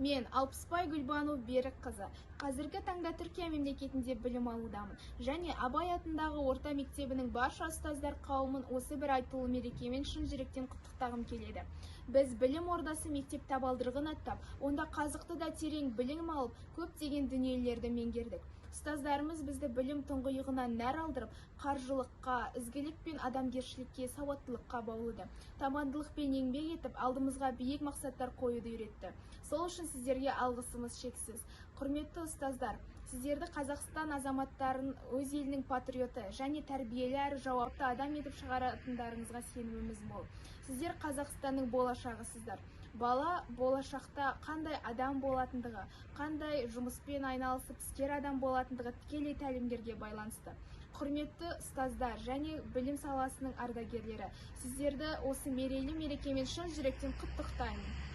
Мен Алпысбай Гүлбану Берікқызы, қазіргі таңда Түркия мемлекетінде білім алудамын және Абай атындағы орта мектебінің барша ұстаздар қауымын осы бір айтулы мерекемен шын жүректен құттықтағым келеді. Біз білім ордасы мектеп табалдырығын аттап, онда қазықты да терең білім алып, көптеген дүниелерді меңгердік. Ұстаздарымыз бізді білім тұңғиығынан нәр алдырып, қаржылыққа, ізгілік пен адамгершілікке, сауаттылыққа баулыды. Табандылықпен еңбек етіп, алдымызға биік мақсаттар қоюды үйретті. Сол үшін сіздерге алғысымыз шексіз. Құрметті ұстаздар, сіздерді Қазақстан азаматтарын өз елінің патриоты және тәрбиелі әрі жауапты адам етіп шығаратындарыңызға сеніміміз мол. Сіздер Қазақстанның болашағысыздар. Бала болашақта қандай адам болатындығы, қандай жұмыспен айналысып, іскер адам болатындығы тікелей тәлімгерге байланысты. Құрметті ұстаздар және білім саласының ардагерлері, сіздерді осы мерейлі мерекемен шын жүректен құттықтаймын.